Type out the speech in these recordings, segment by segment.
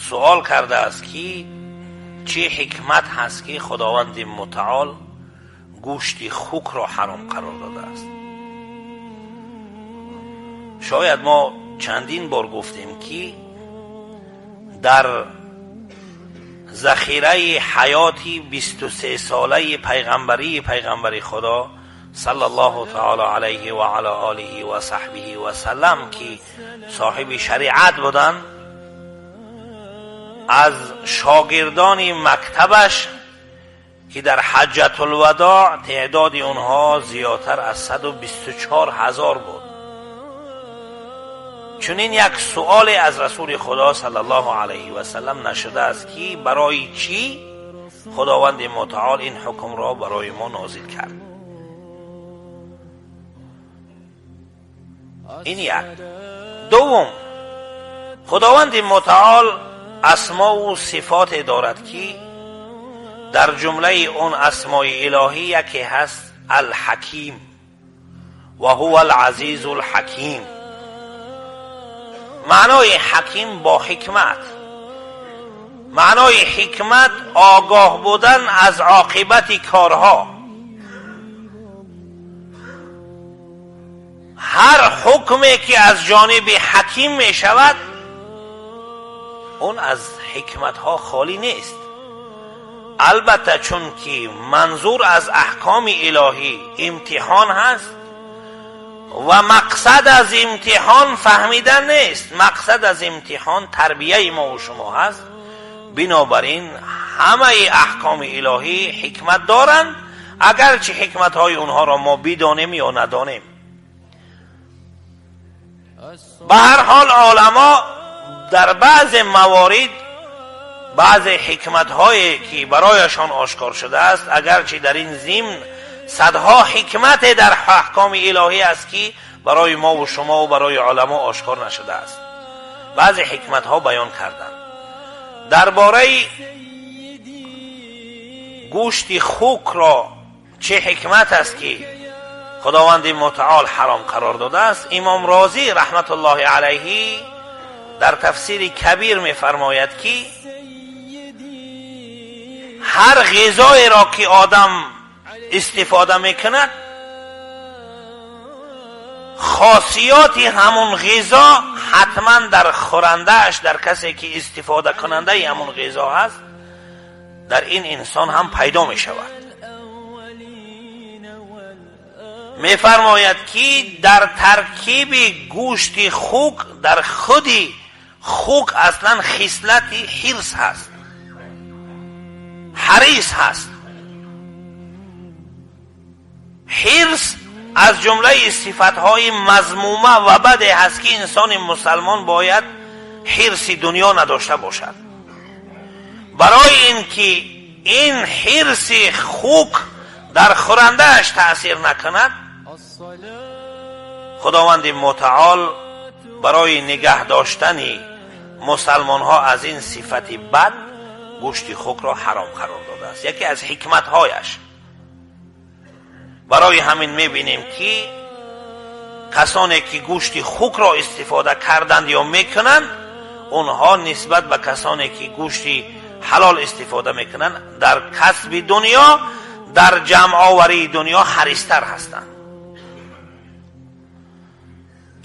Суол кардааст, ки чӣ ҳикмат ҳаст, ки Худованди Мутаол гӯшти хукро ҳаром қарор додааст. Шояд мо чандин бор гуфтем, ки дар захираи ҳаёти 23-солаи пайғамбарии пайғамбари Худо саллаллоҳу таоло алайҳи ва ало олиҳи ва саҳбиҳи ва саллам, ки соҳиби шариат буданд, аз шогирдони мактабаш, ки дар Ҳаҷҷатулвадоъ теъдоди онҳо зиёдтар аз 124 ҳазор буд, чунин як суоле аз Расули Худо саллаллоҳу алайҳи васаллам нашудааст, ки барои чӣ Худованди Мутаол ин ҳукмро барои мо нозил кард. Ин як. Дуввум, Худованди Мутаол асмову сифоте дорад, ки дар ҷумлаи он асмои илоҳӣ яке ҳаст Алҳаким ва ҳува алазизу алҳаким. Маънои ҳаким бо ҳикмат, маънои ҳикмат огоҳ будан аз оқибати корҳо. Ҳар ҳукме, ки аз ҷониби ҳаким мешавад, он аз ҳикматҳо холӣ нест. Албатта, чунки манзур аз аҳкоми илоҳӣ имтиҳон ҳаст ва мақсад аз имтиҳон фаҳмидан нест, мақсад аз имтиҳон тарбияи мо ва шумо ҳаст. Бинобар ин ҳамаи аҳкоми илоҳӣ ҳикмат доранд, агарчи ҳикматҳои онҳоро мо бидонем ё надонем. Ба ҳар ҳол, оламо дар баъзе маворид баъзе ҳикматҳое, ки барояшон ошкор шудааст, агарчи дар ин зимн садҳо ҳикмате дар аҳкоми илоҳӣ аст, ки барои мо ва шумо ва барои оламо ошкор нашудааст, баъзе ҳикматҳо баён карданд. Дар бораи гӯшти хукро чӣ ҳикмат аст, ки Худованди Мутаол ҳаром қарор додааст, Имом Розӣ раҳматуллоҳи алайҳи дар тафсири Кабир мефармояд, ки ҳар ғизоеро, ки одам истифода мекунад, хосиёти ҳамун ғизо ҳатман дар хӯрандааш, дар касе, ки истифодакунандаи ҳамун ғизо ҳаст, дар ин инсон ҳам пайдо мешавад. Мефармояд, ки дар таркиби гӯшти хук, дар худи хук аслан хислати ҳирс ҳаст, ҳарис ҳаст. Ҳирс аз ҷумлаи сифатҳои мазмума ва баде ҳаст, ки инсони мусалмон бояд ҳирси дунё надошта бошад. Барои ин ки ин ҳирси хук дар хӯрандааш таъсир накунад, Худованди Мутаол барои нигаҳ доштани мусалмонҳо аз ин сифати бад гӯшти хукро ҳаром қарор додааст. Яке аз ҳикматҳояш. Барои ҳамин мебинем, ки касоне, ки гӯшти хукро истифода карданд ё мекунанд, онҳо нисбат ба касоне, ки гӯшти ҳалол истифода мекунанд, дар касби дунё, дар ҷамъоварии дунё ҳаристар ҳастанд.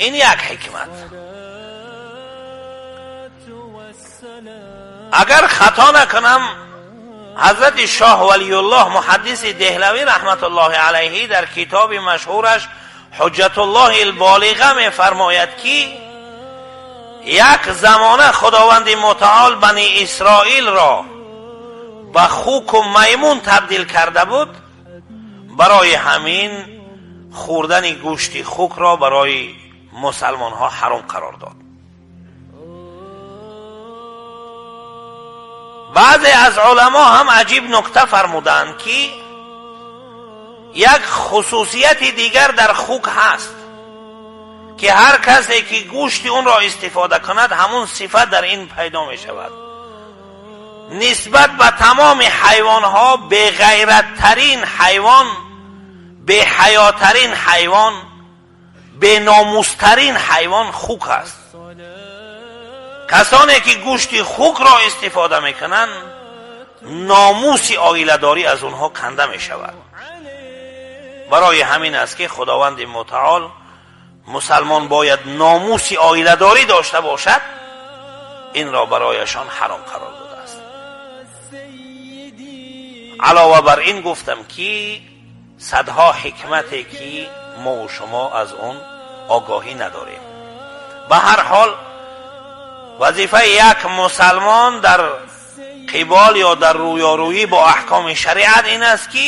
Ин як ҳикмат. Агар хато накунам, ҳазрати Шоҳ Валиюллоҳ Муҳаддиси Деҳлавӣ раҳматуллоҳи алайҳи дар китоби машҳураш Ҳуҷҷатуллоҳи алболиға мефармояд, ки як замона Худованди Мутаол Бани Исроилро ба хуку маймун табдил карда буд, барои ҳамин хӯрдани гӯшти хукро барои мусалмонҳо ҳаром қарор дод. Баъзе аз уламо ҳам аҷиб нукта фармуданд, ки як хусусияти дигар дар хук ҳаст, ки ҳар касе, ки гӯшти онро истифода кунад, ҳамун сифат дар ин пайдо мешавад. Нисбат ба тамоми ҳайвонҳо беғайраттарин ҳайвон, беҳаётарин ҳайвон, беномустарин ҳайвон хук аст. Касоне ки гӯшти хукро истифода мекунанд, номуси оиладорӣ аз онҳо канда мешавад. Барои ҳамин аст ки Худованди Мутаол мусалмон бояд номуси оиладорӣ дошта бошад, инро барояшон ҳаром қарор додааст. Алова бар ин гуфтам, ки садҳо ҳикмате ки мо шумо аз он огоҳӣ надорем. Ба ҳар ҳол, вазифаи як мусалмон дар қибол ё дар рӯёрӯӣ бо аҳкоми шариат ин аст, ки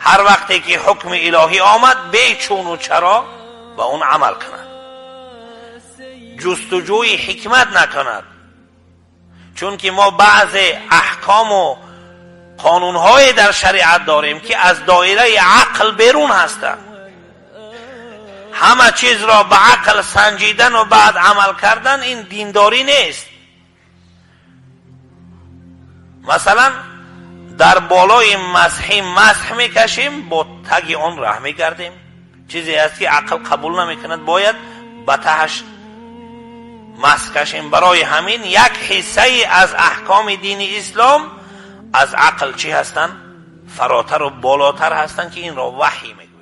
ҳар вақте ки ҳукми илоҳӣ омад, бечуну чаро ба он амал кунад, ҷустуҷӯи ҳикмат накунад. Чунки мо баъзе аҳкому қонунҳое дар шариат дорем, ки аз доираи ақл берун ҳастанд. Ҳама чизро ба ақл санҷидану баъд амал кардан ин диндорӣ нест. Масалан, дар болои масҳи масҳ мекашем, бо таги он раҳ мегардем. Чизе аст, ки ақл қабул намекунад, бояд ба таҳаш масҳ кашем. Барои ҳамин як ҳиссае аз аҳкоми дини ислом аз ақл чӣ ҳастанд? Фаротару болотар ҳастанд, ки инро ваҳй мегӯянд.